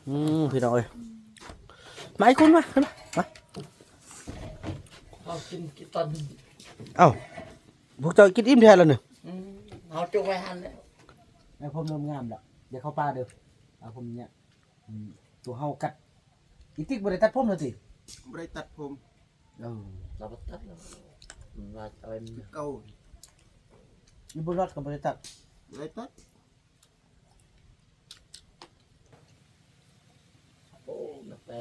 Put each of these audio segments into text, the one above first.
ອືມ ພີ່ນ້ອງເອີຍ ມາ ໄອ້ຄຸນ ມາ ຂຶ້ນມາ ມາ ເຮົາກິນ ກິນຕອນ ເອົ້າ ພວກເຈົ້າກິນອີ່ມແທ້ແລ້ວນີ້? ອືມ ເຮົາຈົງໄວ້ຫັ້ນແຫຼະ ແລ້ວຜົມເລີ່ມງາມແລ້ວ ຢ່າເຂົ້າປ່າເດີ ເອົາຜົມເນີ້ຍ ອືມ ຕົວເຮົາກັດ ອີຕິກບໍ່ໄດ້ຕັດຜົມແລ້ວຕິ? ບໍ່ໄດ້ຕັດຜົມ ເອີ ລາວບໍ່ຕັດແລ້ວ ມັນວ່າເອົາໄວ້ ຄືເກົ່າ ອີບຸລັດກໍບໍ່ໄດ້ຕັດ ບໍ່ໄດ້ຕັດ ໂອ້ ໄປ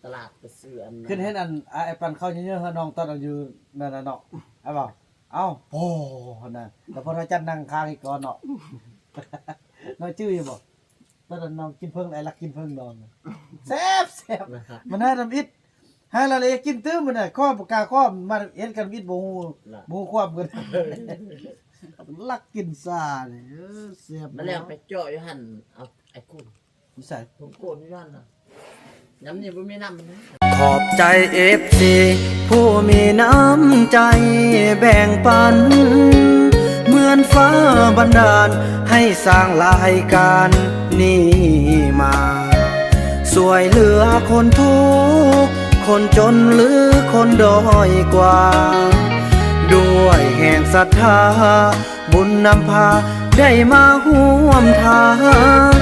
ຕະຫຼາດໄປຊື້ອັນ ຂຶ້ນເຫັນອັນ ອາ ໄອ້ປັ່ນເຂົ້າເຍອະໆ ເຮົານ້ອງຕອນນັ້ນຢູ່ນັ້ນນະເນາະ ອ້າຍເວົ້າ ເອົ້າ ໂອ້ ຫັ້ນນະ ແລ້ວພໍເຮົາຈັດນັ່ງຄ້າງອີກກ່ອນເນາະ ນ້ອງຈື່ຢູ່ບໍ່? ຕອນນັ້ນນ້ອງກິນເຜິ້ງ ໄອ້ລັກກິນເຜິ້ງນ້ອງ ແຊບໆ ມັນຫາທຳອິດ ຫາລະເລກິນຕື່ມ ມັນນະ ຂໍບໍ່ກ້າຂໍ ມາເຮັດກັນວິດບໍ່ຮູ້ ບໍ່ຮູ້ຄວາມກັນ ລັກກິນຊານີ້ ເອີ ແຊບ ມາແລ້ວ ໄປເຈາະຢູ່ຫັ້ນ ເອົາ ໄອ້ຄຸນ ຢູ່ໃສ? ຜົມໂກນຢູ່ຫັ້ນນະ ຍາມນີ້ບໍ່ມີນ້ຳມັນນະ ຂอบใจ เอฟซี ผู้มีน้ำใจแบ่งปัน เหมือนฟ้าบันดาลให้สร้างรายการนี้มา ช่วยเหลือคนทุกข์ คนจนหรือคนด้อยกว่า ด้วยแห่งศรัทธา บุญนำพาได้มาร่วมทาง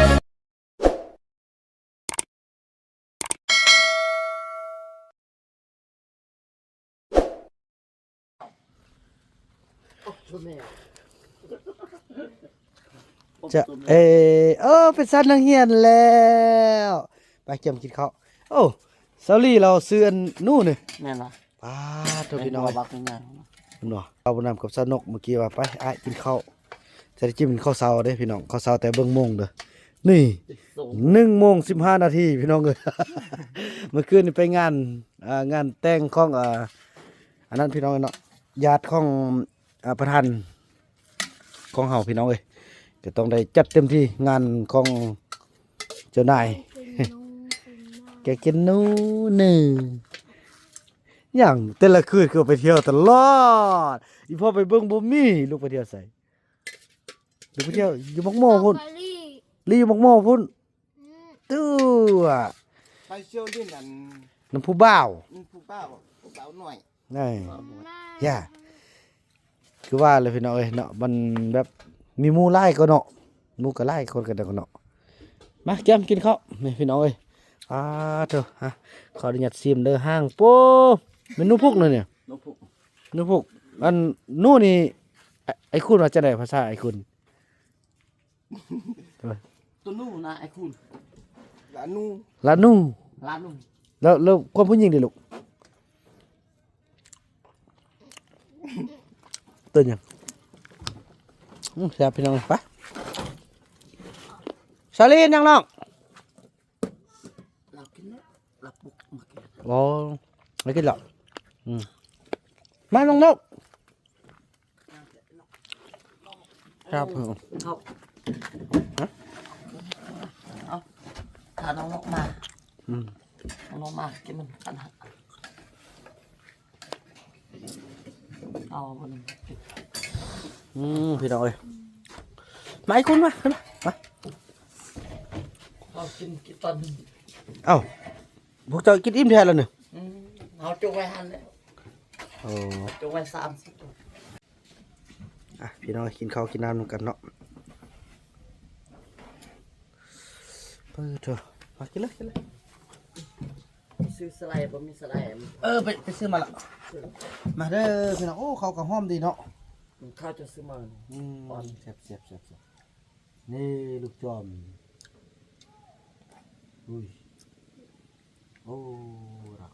ຈະເອ ເອີ ເປັນສັດນັກຮຽນແລ້ວ ໄປກຽມກິນເຂົ້າ ໂອ້ ສາວລີລາວຊື່ອັນນູນີ້ ແມ່ນບໍ່? ປາດໂທ ພີ່ນ້ອງເອີຍ ເຫັນບໍ່? ເອົາບຸນນຳກັບສາວນົກເມື່ອກີ້ວ່າ ໄປອ້າຍກິນເຂົ້າ ແຕ່ທີ່ຈິງເປັນເຂົ້າເຊົ້າເດ້ພີ່ນ້ອງ ເຂົ້າເຊົ້າແຕ່ເບິ່ງໂມງເດີ ນີ້ ໜຶ່ງໂມງສິບຫ້ານາທີພີ່ນ້ອງເອີຍ ເມື່ອຄືນນີ້ໄປງານ ອ່າ ງານແຕ່ງຂອງ ອ່າ ອັນນັ້ນພີ່ນ້ອງເນາະ ຍາດຂອງ ອ່າ ປະທານຂອງເຮົາພີ່ນ້ອງເອີຍ ກໍຕ້ອງໄດ້ຈັດເຕັມທີ່ ງານຂອງເຈົ້ານາຍ ແກກິນໜູໜຶ່ງ ຫຍັງແຕ່ລະຄືນຄືໄປທ່ຽວຕະຫຼອດ ອີພໍ່ໄປເບິ່ງບໍ່ມີ ລູກໄປທ່ຽວໃສ? ລູກໄປທ່ຽວຢູ່ໝາກໂມພຸ້ນ ລີຢູ່ໝາກໂມພຸ້ນ ອືມ ຕູ້ ໄປທ່ຽວຫຼິ້ນອັນ ນຳຜູ້ບ່າວ ນຳຜູ້ບ່າວ ຜູ້ບ່າວນ້ອຍ ນີ້ ຢ່າ ຄືວ່າແຫຼະພີ່ນ້ອງເອີຍເນາະ ມັນແບບມີໝູ່ຫຼາຍກໍເນາະ ໝູ່ກໍຫຼາຍ ຄົນກໍໄດ້ກໍເນາະ ມາ ກຽມກິນເຂົ້າ ນີ້ພີ່ນ້ອງເອີຍ ອາໂທ ຮະ ຂໍອະນຸຍາດຊີມເດີ ຫາງ ໂປ້ ແມ່ນໜູພຸກເນາະນີ້ ໜູພຸກ ໜູພຸກ ອັນ ໜູນີ້ ໄອ້ ໄອ້ຄຸນວ່າຈັ່ງໃດ ພາສາໄອ້ຄຸນ? ໂຕໜູນະ ໄອ້ຄຸນ ລາໜູ ລາໜູ ລາໜູ ແລ້ວ ແລ້ວຄວາມຜູ້ຍິງເດລູກ? ໂຕຫຍັງ? ອືມ ແຊບພີ່ນ້ອງ ໄປ ສາລີ ນັ່ງນ້ອງ ລາວກິນແລ້ວ ລາວປຸກມາກິນ ອໍ ໄດ້ກິນແລ້ວ ອືມ ມານ້ອງນົກ ແຊບ ເຂົ້າ ຮະ ເອົາ ພານ້ອງນົກມາ ອືມ ນ້ອງນົກມາກິນນຳກັນ ເອົາບໍ່ນີ້ ອືມ ພີ່ນ້ອງເອີຍ ມາອີກຄົນ ມາ ຂຶ້ນມາ ມາ ເຮົາກິນ ກິນຕອນ ເອົ້າ ພວກເຈົ້າກິນອີ່ມແທ້ແລ້ວນີ້? ອືມ ເຮົາຈົງໄວ້ຫັ້ນແຫຼະ ໂອ້ ຈົງໄວ້ສາມສິບ ອ່ະ ພີ່ນ້ອງ ກິນເຂົ້າກິນນ້ຳນຳກັນເນາະ ເປີດເຖາະ ມາກິນເລີຍ ກິນເລີຍ ຊື້ສະໄລ ບໍ່ມີສະໄລ ເອີ ໄປ ໄປຊື້ມາລະ ຊື້ ມາເດີພີ່ນ້ອງ ໂອ້ ເຂົ້າກໍຫອມດີເນາະ ເຂົ້າຈະຊື້ມາ ອືມ ແຊບໆໆໆ ນີ້ລູກຈອມ ອຸ້ຍ ໂອ້ ລັກ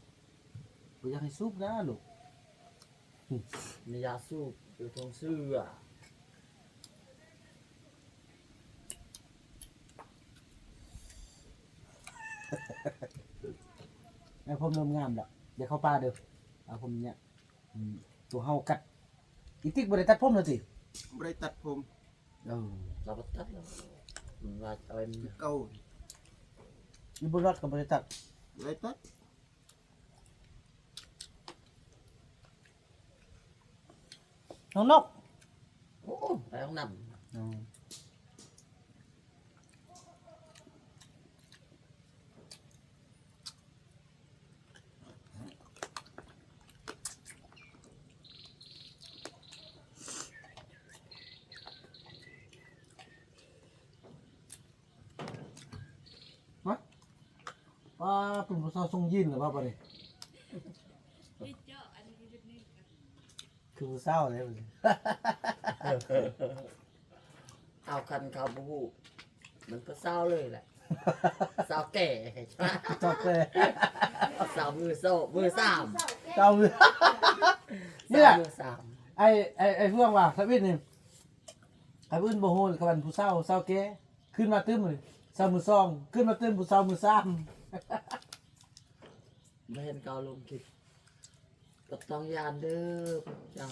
ບໍ່ຢາກໃຫ້ສູບນະລູກ ມີຢາສູບຢູ່ທົ່ງເສື້ອ ແມ່ນຜົມເລີ່ມງາມແລ້ວ ຢ່າເຂົ້າປ່າເດີ ເອົາຜົມເນີ້ຍ ອືມ ຕົວເຮົາກັດ ອີຕິກບໍ່ໄດ້ຕັດຜົມແລ້ວຕິ? ບໍ່ໄດ້ຕັດຜົມ ເອີ ລາວບໍ່ຕັດແລ້ວ ມັນວ່າເອົາໄວ້ ຄືເກົ່າ ອີບຸລັດກໍບໍ່ໄດ້ຕັດ ບໍ່ໄດ້ຕັດ ນ້ອງນົກ ໂອ້ ໄປຫ້ອງນ້ຳ ອືມ. ອ້າ ເປັນຜູ້ສາວຊົງຢີນແລ້ວບໍ່ບາດນີ້ ຄືຜູ້ສາວເດ້ ເອົາ ຄັນເຂົາບໍ່ຮູ້ ມັນກໍສາວເລີຍແຫຼະ ສາວແກ່ ສາວແກ່ ສາວມືໂຊ ມືສາມ ສາວມື ນີ້ແຫຼະ ສາວມືສາມ ໄອ້ ໄອ້ ໄອ້ເຟືອງວ່າ ທຳອິດນີ້ ໃຫ້ຜູ້ອື່ນບໍ່ຮູ້ ຄັນວ່າຜູ້ສາວ ສາວແກ່ ຂຶ້ນມາຕື່ມ ສາວມືສອງ ຂຶ້ນມາຕື່ມ ຜູ້ສາວມືສາມ ບໍ່ເຫັນເຂົາລົງຄລິບ ກໍຕ້ອງຢ້ານເດີ ຈຳ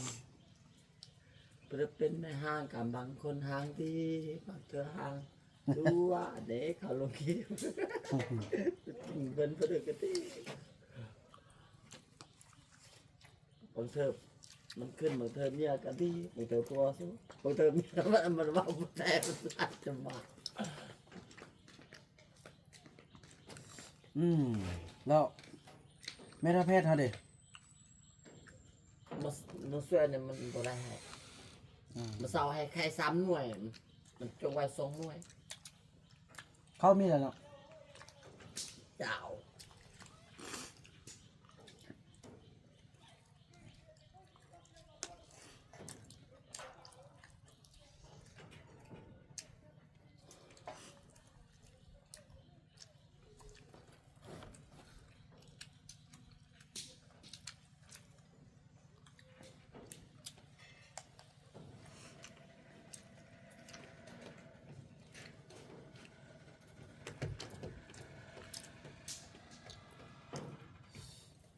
ບໍ່ໄດ້ເປັນແມ່ຮ້າງກຳບັງ ຄົນຮ້າງດີ ບາງເທື່ອຮ້າງ ດູວ່າເດ້ ເຂົາລົງຄລິບ ເບິ່ງເພິ່ນກະຕິ ບາງເທື່ອມັນຂຶ້ນ ບາງເທື່ອເມຍກະດີ ບາງເທື່ອຜົວຊູ ບາງເທື່ອເມຍມັນ ມັນເວົ້າບໍ່ແທ້ ມັນອາດຈະມາ ອືມ ແລ້ວແມ່ນແພດເຮົາເດ? ມາ ມາຊ່ວຍນີ້ມັນບໍ່ໄດ້ໃຫ້ ອືມ ມາເຊົາໃຫ້ໄຂ່ສາມໜ່ວຍ ມັນຈົ່ງໄວ້ສອງໜ່ວຍ ເຂົາມີແລ້ວເນາະ ເຈົ້າ.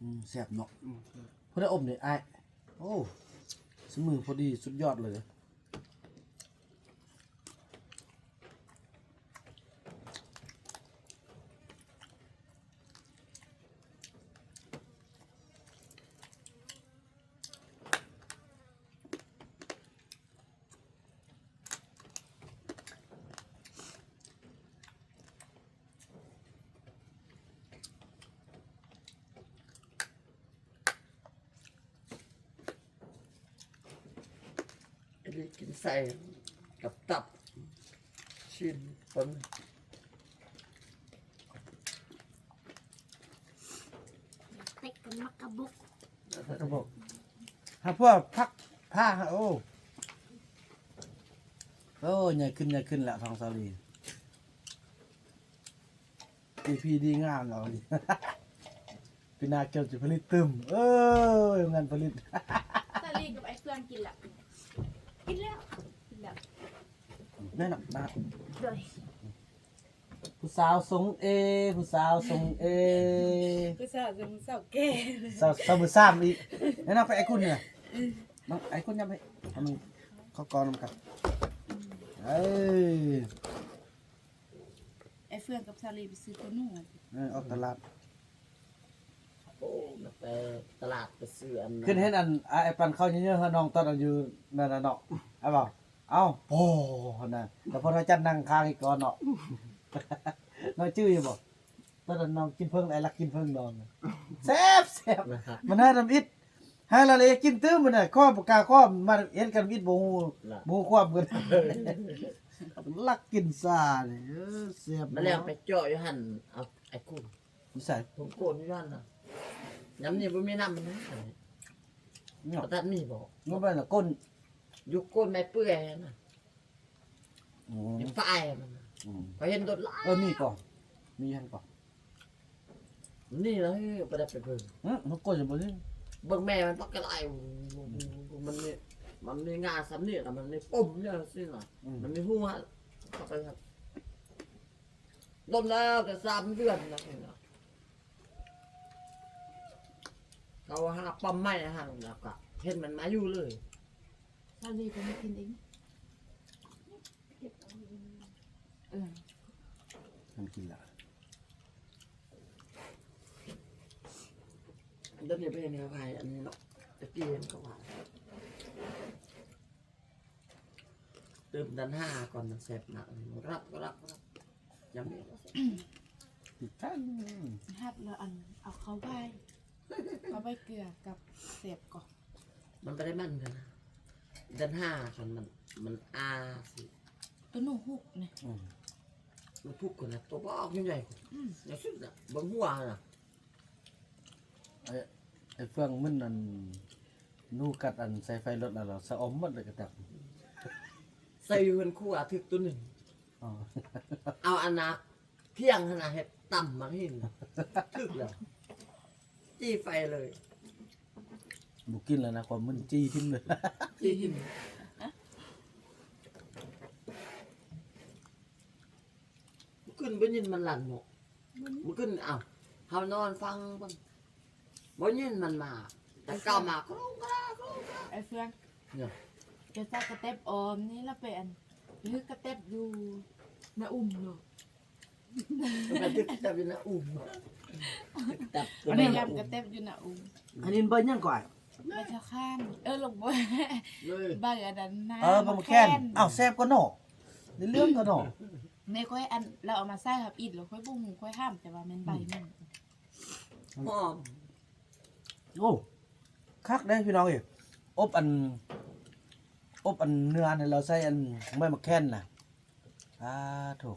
ອືມ ແຊບເນາະ ອືມ ຜູ້ໃດອົບນີ້ອ້າຍ ໂອ້ ຊິມືພໍດີ ສຸດຍອດເລີຍ. ອັນນີ້ກິນໃສ່ກັບຕັບ ຊີ້ນເພິ່ນ ເຕັກກັນໝາກກະບົກ ໝາກກະບົກ ຫາພວກຜັກ ພາ ໂອ້ ໂອ້ ໃຫຍ່ຂຶ້ນ ໃຫຍ່ຂຶ້ນແລ້ວ ທອງສາລີ. ອີພີດີງາມເນາະ ປີໜ້າເຈົ້າຈະຜະລິດຕື່ມ ເອີຍ ໂຮງງານຜະລິດ ສາລີກັບໄອ້ເຟືອງກິນລະ ກິນແລ້ວ ກິນແລ້ວ ແມ່ນນະ ມາ ໂດຍ ຜູ້ສາວຊົງເອ ຜູ້ສາວຊົງເອ ຜູ້ສາວຊົງສາວແກ່ ສາວ ສາວມືສາມອີກ ແມ່ນນະ ໄປໄອ້ຄຸນນີ້ນະ ອືມ ນ້ອງໄອ້ຄຸນຍຳໄປ ເອົາມັນເຂົ້າກ່ອນນຳກັນ ເອີຍ. ໄອ້ເຟືອງກັບສາລີໄປຊື້ໂຕໜູ ເອີ ອອກຕະຫຼາດ ໂອ້ ໄປຕະຫຼາດໄປຊື້ອັນ ຂຶ້ນເຫັນອັນ ອ້າຍ ໄອ້ປັນເຂົ້າເຍອະໆ ເຮົານ້ອງຕອນນັ້ນຢູ່ນັ້ນນະເນາະ ອ້າຍເວົ້າ ເອົ້າ ໂອ້ ຫັ້ນນະ ແລ້ວພໍເຮົາຈັດນັ່ງຄ້າງອີກກ່ອນເນາະ ນ້ອງຈື່ຢູ່ບໍ່? ຕອນນັ້ນນ້ອງກິນເຜິ້ງ ໄອ້ລັກກິນເຜິ້ງນ້ອງ ແຊບໆ ມັນໃຫ້ທຳອິດ ໃຫ້ລະເລກິນຕື່ມມັນນະ ຂໍບໍ່ກ້າຂໍ ມາເຮັດກັນອິດບໍ່ຮູ້ ບໍ່ຮູ້ຄວາມກັນ ລັກກິນຊານີ້ ເອີ ແຊບ ມາແລ້ວໄປເຈາະຢູ່ຫັ້ນ ເອົາໄອ້ກຸ້ງ ຢູ່ໃສ? ຜົມໂກນຢູ່ຫັ້ນນະ ຍາມນີ້ບໍ່ມີນ້ຳນະ ເນາະ ບໍ່ທັນມີບໍ່? ບໍ່ແມ່ນລະ ກົ້ນ ຢູ່ກົ້ນໄມ້ເປື່ອຍຫັ້ນນະ. ອືມ ເປັນຝ້າຍມັນນະ ອືມ ຂ້ອຍເຫັນໂດດຫຼາຍ ເອີ ມີກໍ ມີຫັ້ນກໍ ນີ້ລະ ບໍ່ໄດ້ໄປເບິ່ງ ຫຶ ມັນກໍຍັງບໍ່ໄດ້ ເບິ່ງແມ່ມັນປັກກະໄລ ມັນມີ ມັນມີງາສ່ຳນີ້ລະ ມັນມີປົມຢູ່ຊີ້ນະ ອືມ ມັນມີຫົວ ເຂົ້າໄປ ດົນແລ້ວ ແຕ່ສາມເດືອນລະນີ້ນະ ເຂົາຫາປ້ຳໄມ້ຫັ້ນ ແລ້ວກະເຫັນມັນມາຢູ່ເລີຍ ຊາລີກໍມາກິນເອງ ເອີ ມັນກິນລະ ດຽວນີ້ໄປເຫັນເຂົາຂາຍອັນນີ້ເນາະ ຕະກີ້ເຫັນເຂົາຂາຍ ຕື່ມດັນຫ້າກ່ອນ ມັນແຊບນະ ລັບ ລັບ ລັບ ຍຳນີ້ ຮັບແລ້ວອັນ ເອົາເຂົ້າໄວ້ ເຂົ້າໄວ້ເກືອກັບແຊບກ່ອນ ມັນບໍ່ໄດ້ມັນນະ ເດືອນຫ້າຄັນມັນ ມັນອາຊິ ໂຕໜູຮຸກນີ້ ອືມ ມັນພຸກກັນນະ ຕົວບັກໃຫຍ່ໆ ອືມ ໃຫຍ່ສຸດນະ ເບິ່ງຫົວຫັ້ນນະ. ໄອ້ ໄອ້ເຟືອງມັນ ອັນ ໜູກັດ ອັນ ສາຍໄຟລົດນະ ລາວສະອອມໝົດເລີຍກະຈັກ ໃສ່ຢູ່ເຮືອນຄົວຖືກຕົວໜຶ່ງ ອໍ ເອົາອັນນະ ພຽງຫັ້ນນະ ເຮັດຕຳໝາກຫີນ ຖືກແລ້ວ ຈີ່ໄຟເລີຍ. ບໍ່ກິນແລ້ວນະ ຄວາມມຶນຈີ່ຖິ້ມເລີຍ ຈີ່ຖິ້ມ. ມື້ຄືນບໍ່ຍິນມັນລັ່ນເນາະ ມື້ຄືນ ອ້າວ ເຮົານອນຟັງເບິ່ງ ບໍ່ຍິນມັນມາ ແຕ່ເກົ່າມາ ໂຄຣງກະລາ ໂຄຣງກະລາ. ໄອ້ເຟືອງ ເນາະ ແກໃສ່ກະແຕັບອອມນີ້ລະໄປ ອັນ ຖືກະແຕັບຢູ່ໜ້າອຸ່ມເນາະ ໄປຖືກະແຕັບຢູ່ໜ້າອຸ່ມ ຖືກະແຕັບ ໄປຢາມກະແຕັບຢູ່ໜ້າອຸ່ມ. ອັນນີ້ໃບຫຍັງກ່ອຍ? ໃບຊະຄາມ ເອີ ລູກ ເອີ ໃບອັນນັ້ນນະ ເອີ ໃບໝາກແຄນ ໝາກແຄນ. ອ້າວ ແຊບກວ່າເນາະ ໄດ້ເລື່ອງກວ່າເນາະ. ແມ່ຂ້ອຍ ອັນ ລາວເອົາມາໃສ່ຮັບອິດ ແລ້ວຂ້ອຍບໍ່ຮູ້ ຂ້ອຍຫ້າມ ແຕ່ວ່າແມ່ນໃບນັ້ນ ອືມ ຫອມ. ໂອ້ ຄັກເດ້ພີ່ນ້ອງເອີຍ ອົບອັນ ອົບອັນເນື້ອຫັ້ນ ແລ້ວໃສ່ອັນໃບໝາກແຄນນະ ອາໂທ້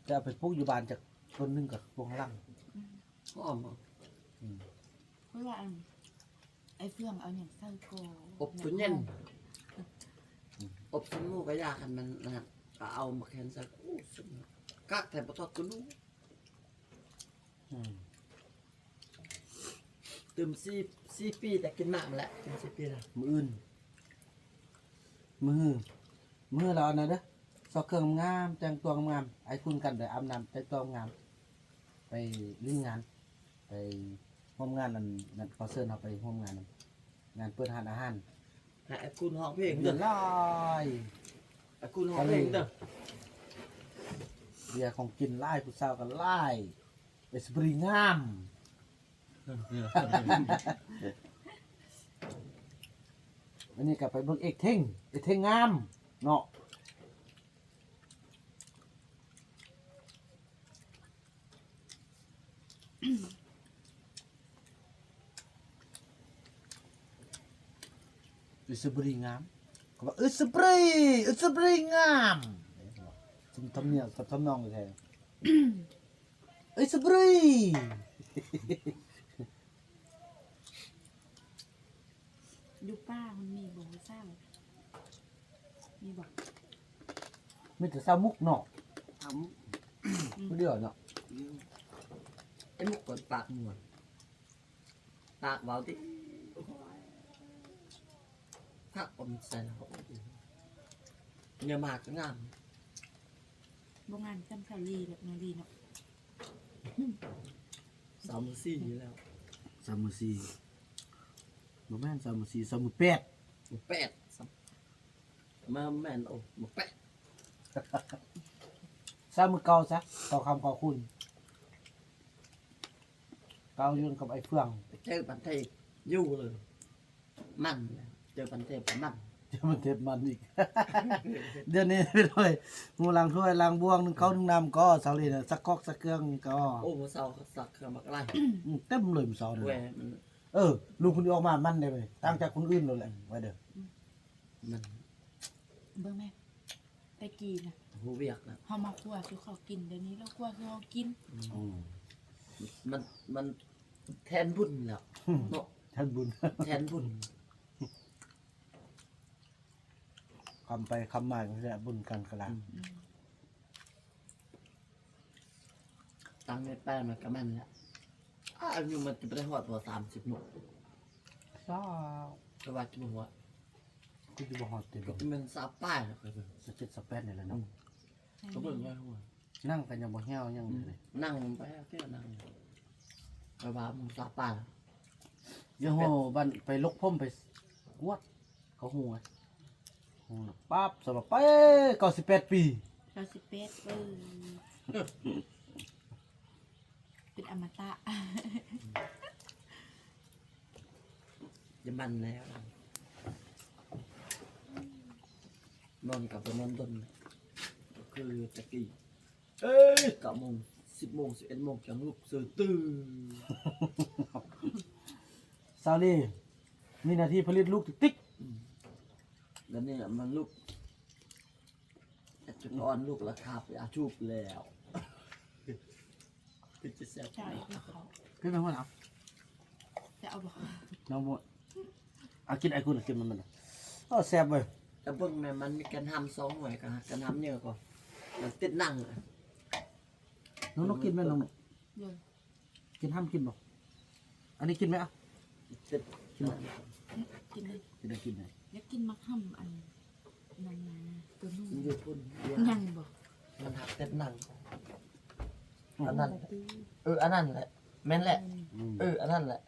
ຈະເອົາໄປປູກຢູ່ບ້ານຈັກຕົ້ນໜຶ່ງກະປົວຫຼັງ ອືມ ຫອມບໍ່? ອືມ ເພາະວ່າອັນ ໄອ້ເຟືອງເອົາຫຍັງໃສ່ກໍ ອົບໂຕເຢັນ ອືມ ອົບໃສ່ໝູກະຢາ ຄັນມັນນັ້ນ ກະເອົາໝາກແຄນໃສ່ ໂອ້ ສຸດຍອດ ຄັກແທ້ ບໍ່ທອດກະດູກ. ອືມ ຕື່ມສີ່ ສີ່ປີ ແຕ່ກິນໝາກມັນແຫຼະ ຕື່ມສີ່ປີແລ້ວ. ມື້ອື່ນ ມື້ ມື້ລາວອັນນັ້ນເດີ ຊອກເຄື່ອງງາມໆ ແຕ່ງຕົວງາມໆ ໄອ້ຄຸນກັນໄດ້ອາບນ້ຳ ແຕ່ງຕົວງາມ ໄປຫຼິ້ນງານ ໄປຮ່ວມງານ ອັນນັ້ນ ເຂົາເຊີນເຮົາໄປຮ່ວມງານ ງານເປີດຮ້ານອາຫານ ໃຫ້ອ້າຍຄູນຮ້ອງເພງເດີ ຫຼາຍ ອ້າຍຄູນຮ້ອງເພງເດີ ເບຍຂອງກິນຫຼາຍ ຜູ້ສາວກໍຫຼາຍ ເອສບຣີງາມ ອັນນີ້ກໍໄປເບິ່ງເອກເທັງ ເອກເທັງງາມເນາະ. ອຶສບຣີງາມ ເຂົາວ່າ ອຶສບຣີ ອຶສບຣີງາມ ສົມທຳນຽມ ສົມທຳນອງແທ້. ເອີຍ ສະບຣີ ຢູ່ປ່າມັນມີບໍ່ສາວ? ມີບໍ່? ມີແຕ່ສາວມຸກເນາະ ສາວມຸກ ອືມ ຜູ້ດຽວເນາະ ອືມ ໄອ້ມຸກກໍປາກມ່ວນ ປາກເວົ້າຕິ ຄັກອມໃສ່ແລ້ວ ເນື້ອໝາກກໍງາມ ບໍ່ງາມສ່ຳສາວລີດອກເນາະ ລີເນາະ ສາວມືສີ່ຢູ່ແລ້ວ ສາວມືສີ່ ບໍ່ແມ່ນສາວມືສີ່ ສາວມືແປດ ມືແປດ ມາແມ່ນ ໂອ້ ມາແປະ ສາວມື້ເກົ່າຊະ ເກົ່າຄຳເກົ່າຄຸນ ເກົ່າຢູ່ກັບໄອ້ເຟືອງ ໄປເຈີປານເທບຢູ່ເລີຍ ມັນ ເຈີປານເທບມັນ ເຈີປານເທບມັນອີກ ດຽວນີ້ໄປເລີຍ ຫູລ້າງຖ້ວຍລ້າງບ່ວງ ໜຶ້ງເຂົ້າໜຶ້ງນ້ຳກໍ ເຊົ້ານີ້ນະ ຊັກຄອກຊັກເຄື່ອງກໍ ໂອ້ ມື້ເຊົ້າຊັກເຄື່ອງບັກຫຼາຍ ອືມ ເຕັມເລີຍມື້ເຊົ້ານີ້ ເອີ ລຸງຄົນນີ້ອອກມາມັນເດ້ ຕ່າງຈາກຄົນອື່ນໂລດແຫຼະ ໄວ້ເດີ ອືມ ມັນ ເບິ່ງແມ່ ແຕ່ກີ້ນະ ຮູ້ວຽກນະ ເຮົາມາຄົວສູ່ເຂົາກິນ ດຽວນີ້ລາວຄົວສູ່ເຮົາກິນ ອືມ ອືມ ມັນ ມັນແທນບຸນແລ້ວເນາະ ແທນບຸນ ແທນບຸນ ຄຳໄປຄຳມາຈັ່ງຊີ້ແຫຼະ ບຸນກັນກະລາ ອືມ ອືມ ຕັ້ງແມ່ແປ້ນມັນກະແມ່ນແຫຼະ ອາ ອາຍຸມັນຈະບໍ່ໄດ້ຮອດບໍ່ ສາມສິບເນາະ ຊາວ ແຕ່ວ່າຈະບໍ່ຮອດ ຄືຈະບໍ່ຮອດຕິ ກໍຈະແມ່ນຊາວປາຍແລ້ວ ຊາວເຈັດ ຊາວແປດນີ້ແຫຼະເນາະ ອືມ ກໍເບິ່ງໄວ້ຫົວ ໜັງກໍຍັງບໍ່ຫ່ຽວຫຍັງເລີຍ ອືມ ໜັງໄປແລ້ວ ແຕ່ໜັງ ແຕ່ວ່າມັນຊາວປາຍ ຢ່າໂຫ ບັດໄປຫຼົກຜົມໄປກວດ ເຂົາຮູ້ໄງ ຮູ້ແລ້ວປັບ ສຳລັບໄປ ເກົ້າສິບແປດປີ ເກົ້າສິບແປດ ເອີ ເປັນອະມະຕະ ຢ່າໝັ່ນແລ້ວ ນອນກໍບໍ່ນອນດົນ ຄືແຕ່ກີ້ ເອີຍ ເກົ້າໂມງ ສິບໂມງ ສິບເອັດໂມງ ຈັ່ງລຸກຊື່ຕື່ນ ຊາວລີ ມີໜ້າທີ່ຜະລິດລູກຕິກໆ ອືມ ແລ້ວນີ້ມັນລຸກ ເຮັດ ຈະອ່ອນລູກລະຄາບຢາສູບແລ້ວ ຄືຈະແຊບ ໃຊ່ ກິນໄປພຸ້ນເອົາ ຈະເອົາບໍ່? ນ້ອງໂມດ ເອົາ ກິນໄອ້ກຸນ ກິນມັນ ມັນ ໂອ້ ແຊບເວີຍ ແຕ່ເບິ່ງແມ່ນມັນມີກະນຫຳສອງໜ່ວຍ ກະ ກະນຫຳເຍີກວ່າ ມັນຕິດໜັງ ນ້ອງ ນ້ອງກິນແມ່ ນ້ອງໂມດ ໂດຍ ກິນຫຳກິນບໍ່? ອັນນີ້ກິນໄໝ? ເອົາ ກິນ ກິນເລີຍ ກິນເລີຍ ກິນເລີຍ ຢາກກິນໝາກຫຳອັນນັ້ນນະ ໂຕໜຸ່ມ ມັນຢູ່ພຸ້ນ ຍັງບໍ່? ມັນຫັກແຕ່ໜັງ ອັນນັ້ນ ເອີ ອັນນັ້ນແຫຼະ ແມ່ນແຫຼະ ອືມ ເອີ ອັນນັ້ນແຫຼະ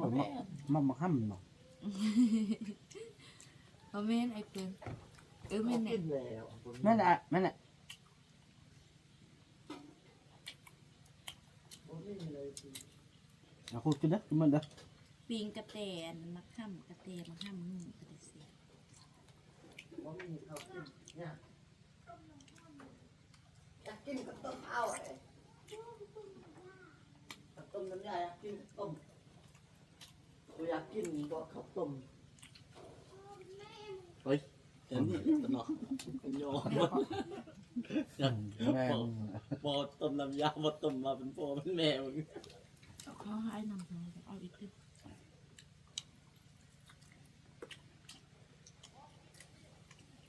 ບໍ່ແມ່ນ ບໍ່ແມ່ນ ໝາກ ໝາກຫຳບໍ່? ບໍ່ແມ່ນ ໄອ້ເພິ່ນ ເອີ ແມ່ນແຫຼະ ກິນແລ້ວ ແມ່ນແຫຼະ ແມ່ນແຫຼະ. ເອົາ ຄຸດກິນເດີ ກິນມັນເດີ ປີ້ງກະແຕ ອັນໝາກຫຳກະແຕ ໝາກຫຳໜຸ່ມກະໄດ້ແຊບ ບໍ່ມີເຂົ້າກິນຍາກ ຢາກກິນກະຕົ້ມເອົາເດ້ ກະຕົ້ມນ້ຳຢາ ຢາກກິນກະຕົ້ມ. ບໍ່ຢາກກິນບໍ່ເຂົ້າຕົ້ມ ເອີຍ ອັນນີ້ເນາະ ຍອມ ອືມ ບໍ່ ບໍ່ຕົ້ມນ້ຳຢາ ບໍ່ຕົ້ມວ່າເປັນພໍ່ເປັນແມ່ມຶງ ເອົາເຂົ້າໃຫ້ນຳ ເອົາອີກຕິ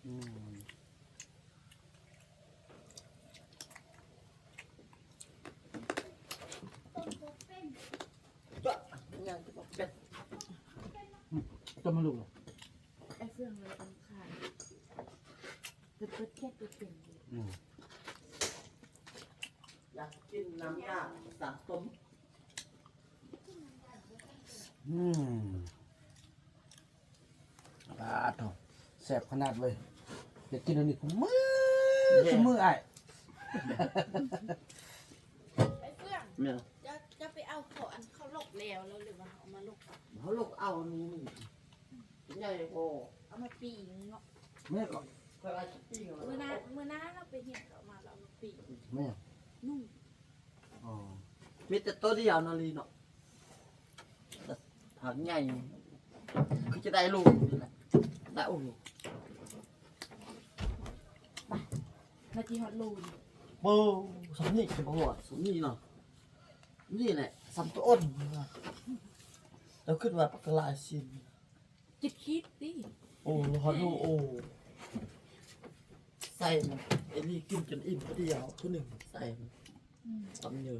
ອືມ ຕົ້ມໃຫ້ລູກ ໄອ້ເຟືອງເລີຍ ອັນຂາຍ ເປີດແກັດເປັນ ອືມ ຢາກກິນນ້ຳຢາ ສັ່ງຕົ້ມ ອືມ. ປາດໂທ້ ແຊບຂະໜາດເວີຍ ຢາກກິນອັນນີ້ຄູ່ມື້ ແມ່ນ ຄູ່ມື້ອ້າຍ ໄອ້ເຟືອງ ແມ່ນ ເຈົ້າ ເຈົ້າໄປເອົາເຂົາ ອັນເຂົາຫຼົກແລ້ວ ແລ້ວ ຫຼືວ່າເຮົາເອົາມາຫຼົກ? ເຮົາຫຼົກເອົານີ້ ໃຫຍ່ພໍ ເອົາມາປີ້ງເນາະ ແມ່ນບໍ່? ຂ້ອຍວ່າຊິປີ້ງເອົາ ມື້ໜ້າ ມື້ໜ້າເຮົາໄປເຮັດເຂົ້າມາ ແລ້ວເອົາມາປີ້ງ ແມ່ນ ໜຸ່ມ ອໍ ມີແຕ່ໂຕດຽວນະລີເນາະ ຜັກໃຫຍ່ ຄືຈະໄດ້ໂລນີ້ແຫຼະ ໄດ້ ໂອ້ ມາ ມາຊິຮອດໂລນີ້ ໂອ້ ສ່ຳນີ້ຈະບໍ່ຮອດ ສ່ຳນີ້ເນາະ ນີ້ແຫຼະ ສ່ຳໂຕອ່ອນ ເຈົ້າຄິດວ່າປາກກະຫຼາຍຊິນ ເຈັດຂີດຕິ ໂອ້ ຮອດໂລ ໂອ້ ໃສ່ມັນ ເອລີກິນຈົນອີ່ມຜູ້ດຽວ ຜູ້ໜຶ່ງໃສ່ມັນ ອືມ ຕຳເຍີ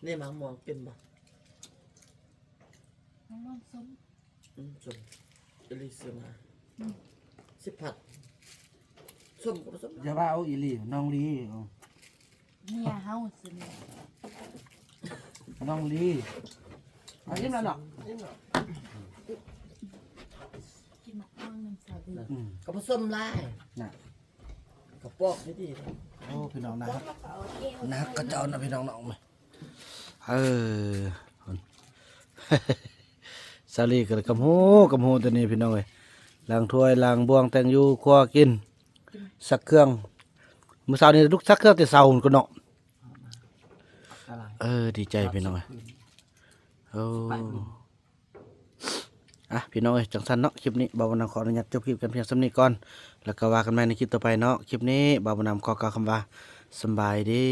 ນີ້ໝາກມ່ວງກິນບໍ່? ໝາກມ່ວງສົ້ມ ອືມ ສົ້ມ ເອລີຊື້ມາ ອືມ ສິບພັນ ສົ້ມກໍບໍ່ສົ້ມ ຢ່າວ່າເອົາອີ່ຫຼີ ນ້ອງລີ ເອີ ເມຍເຮົາຊິເມຍ ນ້ອງລີ ເອົາ ອີ່ມແລ້ວເນາະ ອີ່ມແລ້ວ ກິນໝາກມ່ວງນຳສາວດີ ອືມ ກໍບໍ່ສົ້ມຫຼາຍນະ ກະປອກດີໆ ໂອ້ ພີ່ນ້ອງນະ ນະ ເຂົາເຈົ້ານະ ພີ່ນ້ອງເນາະ ເອີ ສາລີກໍກຳໂຫກຳໂຫຕອນນີ້ ພີ່ນ້ອງເອີຍ ລ້າງຖ້ວຍລ້າງບ່ວງ ແຕ່ງຢູ່ຄົວກິນ ຊັກເຄື່ອງ ມື້ເຊົ້ານີ້ລຸກຊັກເຄື່ອງແຕ່ເຊົ້າພຸ້ນກໍເນາະ ເອີ ດີໃຈພີ່ນ້ອງເອີຍ ໂອ້ ອ່ະ ພີ່ນ້ອງເອີຍ ຈັ່ງຊັ້ນເນາະ ຄລິບນີ້ບ່າວບຸນນຳຂໍອະນຸຍາດຈົບຄລິບກັນພຽງສ່ຳນີ້ກ່ອນ ແລ້ວກໍວ່າກັນໃໝ່ໃນຄລິບຕໍ່ໄປເນາະ ຄລິບນີ້ບ່າວບຸນນຳຂໍກ່າວຄຳວ່າ ສຳບາຍດີ.